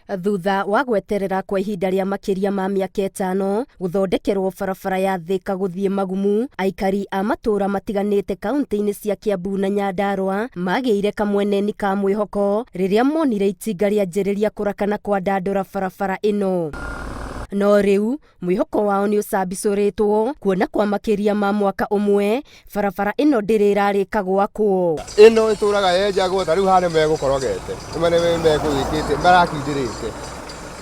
Thutha wa gweterera kwa ihinda rĩa makĩria ma mĩaka ĩtano gũthondekerwo barabara ya Thĩka gũthiĩ Magumu, aikari a matũũra matiganĩte kaunti-inĩ cia Kiambu na Nyandarua magĩire kamweneni ka mwĩhoko rĩrĩa monire itinga rĩanjĩrĩria kũraka na kwandandũra barabara ĩno. No rĩu Mwĩhoko wao nĩ ũcambicũrĩtwo kuona kwa makĩria ma mwaka ũmwe barabara ĩno ndĩrĩ ĩrarĩka gwakwo. Ĩno ĩtũraga yenjagwo ta rĩu haha nĩ megũkorogete nĩ megũgĩkĩte marakindĩrĩte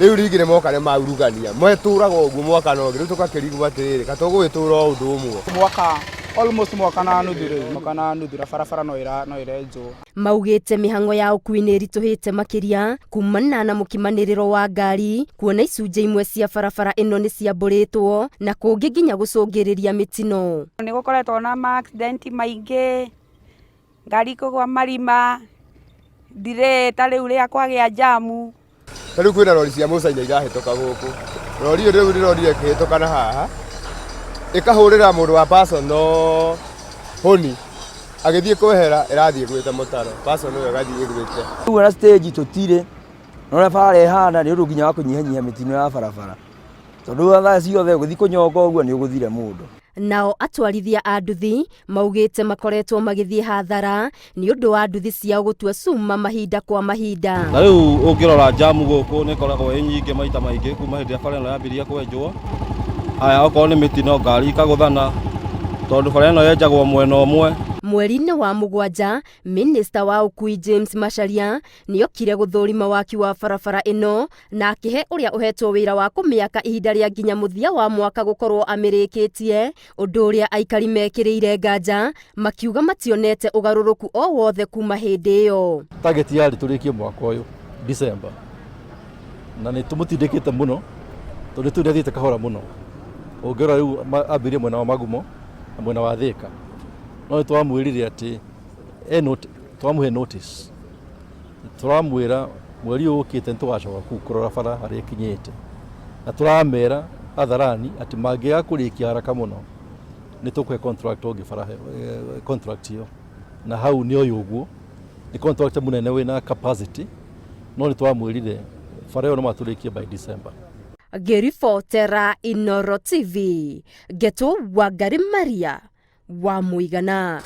rĩu rĩngĩ nĩ moka nĩ maurugania metũraga ũguo mwaka na ũngĩ rĩu tũgakĩrigwo atĩrĩrĩ ka tũgũgĩtũra o ũndũ ũmwe. Mwaka almost mwaka na nuthu rĩu mwaka na nuthu na barabara no ĩra no ĩrenjwo. Maugĩte mĩhang'o ya ũkui nĩ ĩritũhĩte makĩria kumana na mũkimanĩrĩro wa ngari, kuona icunjĩ imwe cia barabara ĩno nĩ ciambũrĩtwo na kũngĩ nginya gũcũngĩrĩria mĩtino. Nĩ gũkoretwo na ma accident maingĩ, ngari kũgwa marima, delay ta rĩu rĩa kwagĩa njamu. Ta rĩu kwĩna rori cia mũcaina irahĩtũka gũkũ. Rori ĩyo rĩu ndĩronire ĩkĩhĩtũka na haha, ĩkahũrĩra mũndũ wa personal honi, agĩthiĩ kwehera ĩrathiĩ ĩgwĩte mũtaro, personal ĩyo ĩgathiĩ ĩgwĩte. Rĩu ona stage tũtirĩ, na ũrĩa bara ĩhana nĩ ũndũ nginya wa kũnyihanyihia mĩtino ya barabara. Tondũ thaa ciothe ũgĩthiĩ kũnyonga ũguo nĩ ũgũthire mũndũ. Nao atwarithia a nduthi maugĩte makoretwo magĩthiĩ hathara nĩ ũndũ wa nduthi ciao gũtua cuma mahinda kwa mahinda. Na rĩu ũngĩrora njamu gũkũ nĩ ĩkoragwo ĩ nyingĩ maita maingĩ kuma hĩndĩ ĩrĩa bara ĩno yambirie kwenjwo. Haya okorwo nĩ mĩtino ngari ikagũthana tondũ bara ĩno yenjagwo mwena ũmwe. Mweri-inĩ wa mũgwanja, Minista wa ũkui James Macharia nĩokire gũthũrima waki wa barabara ĩno na akĩhe ũrĩa ũhetwo wĩra wa kũmĩaka ihinda rĩa nginya mũthia wa mwaka gũkorwo amĩrĩkĩtie, ũndũ ũrĩa aikari mekĩrĩire nganja makiuga mationete ũgarũrũku o wothe kuma hĩndĩ ĩyo. Target yarĩ tũrĩkie mwaka ũyũ December na nĩ tũmũtindĩkĩte mũno tondũ nĩ athiĩte kahora mũno. Ũngĩrora rĩu ambĩrĩrie mwena wa Magumo na mwena wa Thĩka, no nĩ twamwĩrire atĩ twamũhe notice Tũramwĩra mweri ũyũ ũkĩte nĩ tũgacoka kũu kũrora bara harĩa ĩkinyĩte. Na tũramera hadharani atĩ mangĩaga kũrĩkia haraka mũno nĩ tũkũhe contractor ũngĩ bara contract ĩyo. Na hau nĩ oĩ ũguo, nĩ contractor mũnene wĩna capacity, no nĩ twamwĩrire bara ĩyo no matũrĩkie by December. Ngĩribotera Inooro TV, ngetwo Wangari Maria wa Mũigana.